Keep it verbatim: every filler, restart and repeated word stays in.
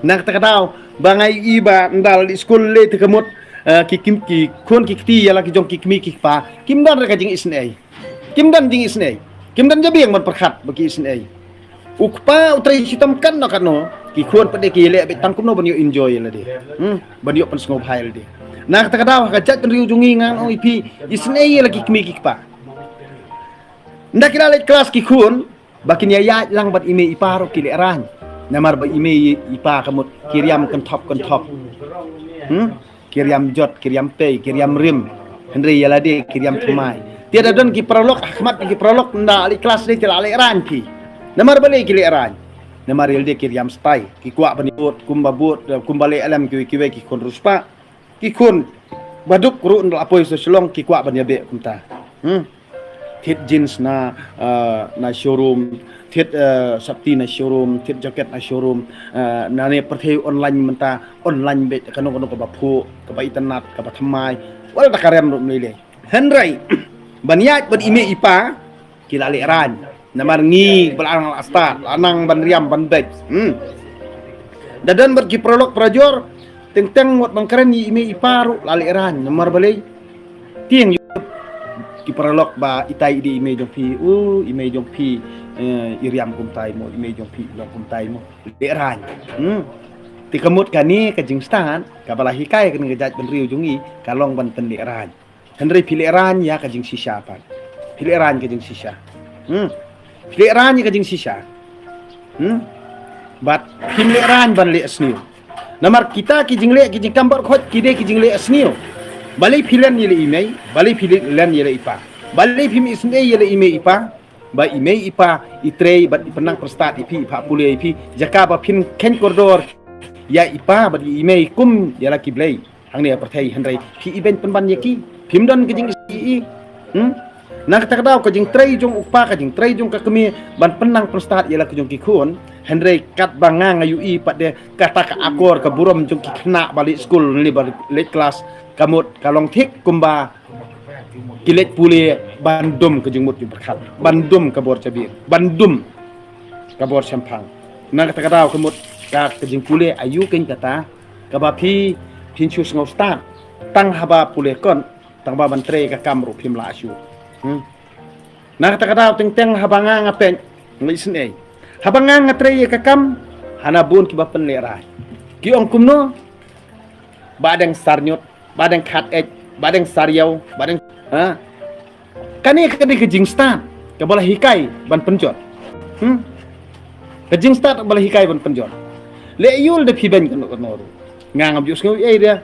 Na kata ka daw ba nga ïohi ba ynda la dep skul lei te ka mut, eh, ki kim, ki khun ki kti ïa la ki jong ki kmie ki kpa, kim don re ka jingisynei. Kim don jingisynei. Kim don jabieng ban pyrkhat ba ki isynei. U kpa u trei shitom katno katno, ki khun pat de ki leh beit tang kumno ban ïoh enjoy ïa lade. Hmm, ban ïoh pynsngewbha ïa lade. Na kata ka daw ha ka jaitbynriew jong ngi ngan ong ïa phi, isynei ïa la ki kmie ki kpa. Ynda ki la leit klas ki khun, ba kin ïaid lang bad i mei i pa ruh ki lehraiñ. Namar ba i mei i pa ka mut ki riam kynthop kynthop. Hmm? Ki riam jot, ki riam pei, ki riam rim. Hynrei ïa lade ki riam thymmai. Te da don ki paralok, ha khmat ki paralok ynda leit klas de te la lehraiñ phi. Namar balei ki lehraiñ? Namar ïa lade ki riam style, ki kwah ban ïabud kumba bud, kumba leh lem kiwei kiwei ki khun riewspah. Ki khun ba duk ruh ynda la poi sha Shillong ki kwah ban ïabeh kumta. Hmm. Thied jeans na, eh, na showroom, thied, eh, sopti na showroom, thied jacket na showroom, eh, na ne pyrthei online mynta, online beit kano kano kaba phuh, kaba itynnad, kaba thymmai. Wat la da ka rem ruh ym lei lei. Hynrei ban ïaid bad i mei i pa ki la lehraiñ. Namar ngi ba la nang la stad, la nang ban riam ban beit. Hmm. Da don bad ki paralok parajor, teng teng wat ban kren ïa i mei i pa ruh la lehraiñ. Namar balei? Tieng ïa ki paralok ba itai i dei i mei jong phi, u i mei jong phi, eh, i riam kumtai mo, i mei jong phi i long kumtai mo. Lehraiñ. Hmm. Te ka mut kane ka jingstad kaba la hikai kane ka jaitbynriew jong ngi ka long ban pynlehraiñ. Hynrei phi lehraiñ ïa ka jingshisha pat. Phi lehraiñ ka jingshisha. Hmm. Phi lehraiñ ïa ka jingshisha. Hmm. Bad phim lehraiñ ban leh sniew. Namar kita ki jingleh ki jingkam bor khot ki dei ki jingleh sniew. Balei phi len ïa la i mei, balei phi len ïa la i pa. Balei phim isynei ïa la i mei i pa. Ba i mei i pa i trei bad i pynnang pyrstad ïa phi, i phah pule ïa phi. Jaka ba phin kheiñ kordor ïa i pa bad ïa i mei kum ïa la ki blei hangne ha pyrthei, hynrei phi ibeiñ pynban ïa ki. Phim don ka jingïohi. Hmm? Na kata ka daw ka jingtrei jong u kpa, ka jingtrei jong ka kmie ban pynnang pyrstad ïa la ka jong ki khun. Hynrei katba nga nga ïohi pat de kata ka akor ka burom jong ki khynnah ba leit skul ne ba leit klas ka mut ka long thik kumba ki leit pule ban dum ka jingmut jingpyrkhat, ban dum ka bor jabieng, ban dum ka bor shemphang. Na kata ka daw ka mut ka, ka jingpule aïu keiñ kata kaba phi, phin shu sngew stad tang haba pule kot, tang ba ban trei ka kam ruh phim lah shuh. Hmm. Na kata ka daw teng teng haba nga nga peit nga isynei. Haba nga nga trei ïa ka kam, hana bun kiba pynlehraiñ. Ki ong kumno? Ba dang sar ñiut, ba dang khat ej, ba dang sar ïew, ba dang, ha? Kane ka dei ka jingstad kaba la hikai ban pynjot. Hmm? Ka jingstad ba la hikai ban pynjot. Leh ïul da phi beiñ kano kano ruh. Nga ngam ju sngew ei de.